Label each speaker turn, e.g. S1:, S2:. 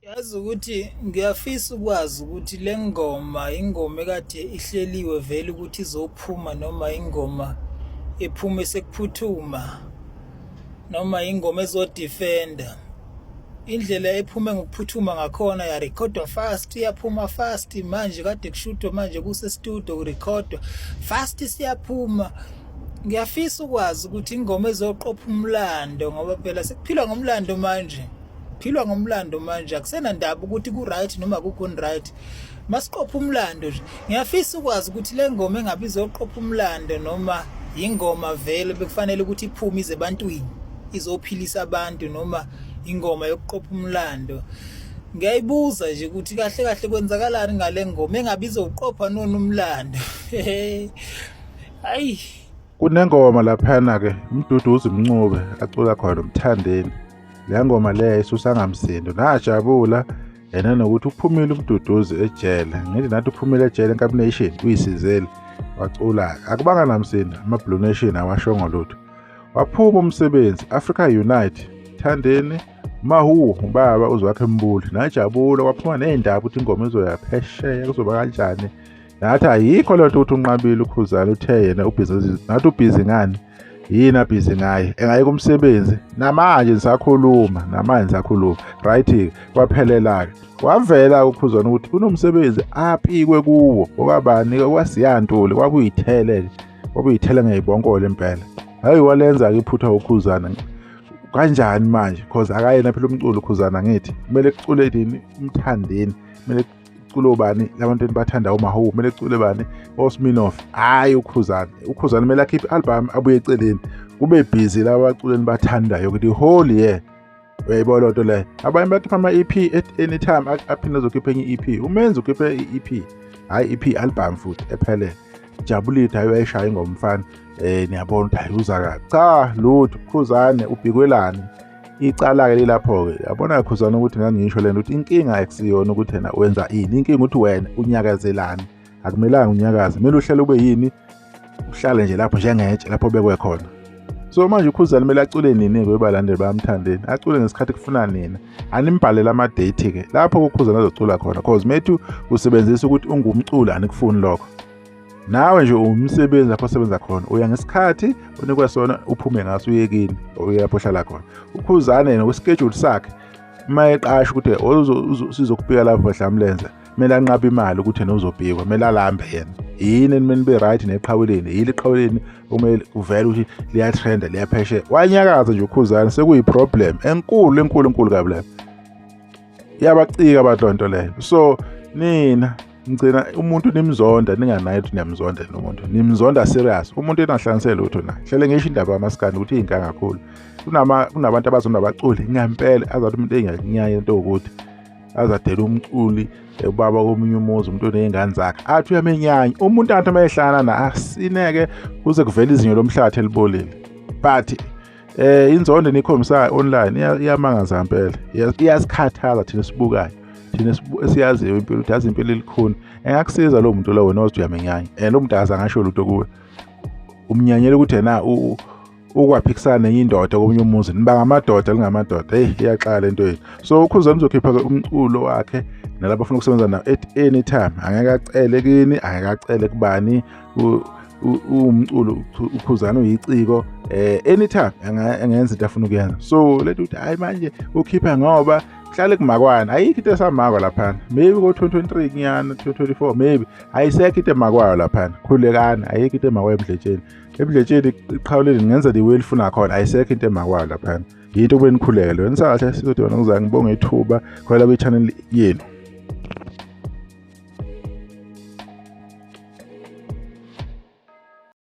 S1: Yazi ukuthi ngiyafisa ukwazi ukuthi le ngoma ingoma ekade ihleliwe vele ukuthi izophuma noma ingoma ephume sekuphuthuma noma ingoma ezodefenda. Indlela ephume ngokuphuthuma ngakhona yarekhodwa fast, iyaphuma fast manje kade kushuthwa manje kuse-studio kurekhodwa fast siyaphuma. Ngiyafisa ukwazi ukuthi ingoma ezoqopha umlando ngoba phela sekuphilwa ngomlando manje. Philwa ngomlando manje akusenandaba ukuthi ku-right noma akukho right. Masiqopha umlando nje. Ngiyafisa ukwazi ukuthi le ngoma engabe izoqopha umlando noma yingoma vele bekufanele ukuthi iphume ize ebantwini izophilisa abantu noma ingoma yokuqopha umlando. Ngiyayibuza nje ukuthi kahle kahle kwenzakalani ngale ngoma engabe izoqopha nona umlando. Hayi.
S2: Kunengoma laphana-ke uMduduzi Mncube acula khona uMthandeni. Le ngoma leyo isusa ngamsindo najabula yena nokuthi uphumile uMduduzi ejele. Ngithi nathi uphumile ejele eNkabi Nation uyisizele wacula akubanga namsindo ama-Blue Nation awashongo lutho. Waphuma umsebenzi Africa Unite Thandeni Mahu ubaba uZwakhe Mbuli najabula kwaphuma ney'ndaba ukuthi ingoma izoya phesheya kuzoba kanjani. Nathi ayikho lento ukuthi unqabile uKhuzani uthe yena ubhizi nathi ubhizi ngani yini abhizi ngaye engayeka umsebenzi namanje ngisakhuluma namanje ngisakhuluma right kwaphelela-ke kwavela uKhuzani ukuthi kunomsebenzi apikwe kuwo okabani kwasiyantuli kwakuyithele kwakuyithele ngeyibonkolo impela hayi walenza-ke iphutha uKhuzani kanjani manje cause akayena phela umculo uKhuzani angithi kumele kucule nini uMthandeni kumele kucule ubani labantu enibathanda uMahu kumele kucule bani oSminoff hhayi uKhuzani uKhuzani kumele akhiphe i-album abuye eceleni kube busy laba baculi enibathandayo the whole year uyayibona loo nto leyo abanye bakhipha ama-EP at any time aphinde azokhipha enye i-EP umenzi ukhiphe i-EP hhayi i-EP album futhi ephelele jabulile hayi uyayishaya ingoma umfana niyabona ukuthi hayi uza kabi cha lutho Khuzane ubhikwelani icala-ke lilapho-ke yabona Khuzane ukuthi ngangisho lento ukuthi inkinga akusiyona ukuthi yena wenza ini inkinga ukuthi wena unyakazelani akumelanga unyakaze kumele uhlale ube yini uhlale nje lapho njengetshe lapho obekwe khona so manje uKhuzani kumele acule nini-ke webalandeli bayaMthandeni acule ngesikhathi kufuna nina animbhalele ama-date-ke lapho uKhuzani azocula khona cause methu usebenzisa ukuthi ungumculi anikufuni lokho nawe nje umsebenzi lapho osebenza khona uya ngesikhathi onikwe sona uphume ngaso uye kini uye lapho ohlala khona uKhuzane yena kwischedule sakhe uma eqasha ukuthi sizokubika lapho dlamlenze kumele anqabe imali ukuthi yena uzobhikwa kumele alambe yena yini enimele nibe right neqhaweleni yili iqhaweleni kumele kuvele ukuthi liyatrenda liyaphesheya wanyakaza nje uKhuzane sekuyi-problem enkulu enkulu enkulu kabi leyo iyabacika abantu loo nto leyo so nina ngigcina umuntu nimzonda ninganayo ukuthi niyamzonda lo muntu nimzonda serious umuntu enahlanganisele lutho naye hlele ngisho indaba yamaskandi ukuthi iyinka kakhulu kunabantu abazonda abaculi ngempela azathi umuntu engiyakunyanya into yokuthi azadela umculi ubaba komunye umuzi umuntu oney'ngane zakhe athi uyamenyanya umuntu athi uma ehlangana na asineke kuze kuvele izinyo lomhlathi elibolile but inzondo enikhombisayo online iyamangaza ngempela iyasikhathaza thina esibukayo thina esiyaziyo impilo ukuthi yazi impilo elikhuni engakusiza lowo muntu lowo wena othi uyamenyanya and lo muntu akaze angasho lutho kuwe umnyanyela ukuthi yena ukwaphikisana nenye indoda komunye umuzi niba ngamadoda lingamadoda heyi iyaxaka le nto yenu so uKhuzani uzokhipha-ke umculo wakhe nalabo afuna ukusebenza nawo at any time angeke acele kini angeke acele kubani uwumculo uKhuzani uyiciko anytime angenza into afuna ukuyenza so lethu ukuthi hayi manje ukhipha ngoba kuhlale kumakwana ayikho into esamakwa laphana maybe ko-2023 kunyana 2024 maybe ayisekho into emakwayo laphana khulekani ayikho into emakwayo emdletsheni emdletsheni iqhawuleni ningenza the way elifuna khona ayisekho into emakwayo laphana yinto kube nikhuleke leyo nisakahle sizothi wena ngizange ngibonge ithuba khona kwi-channel yenu.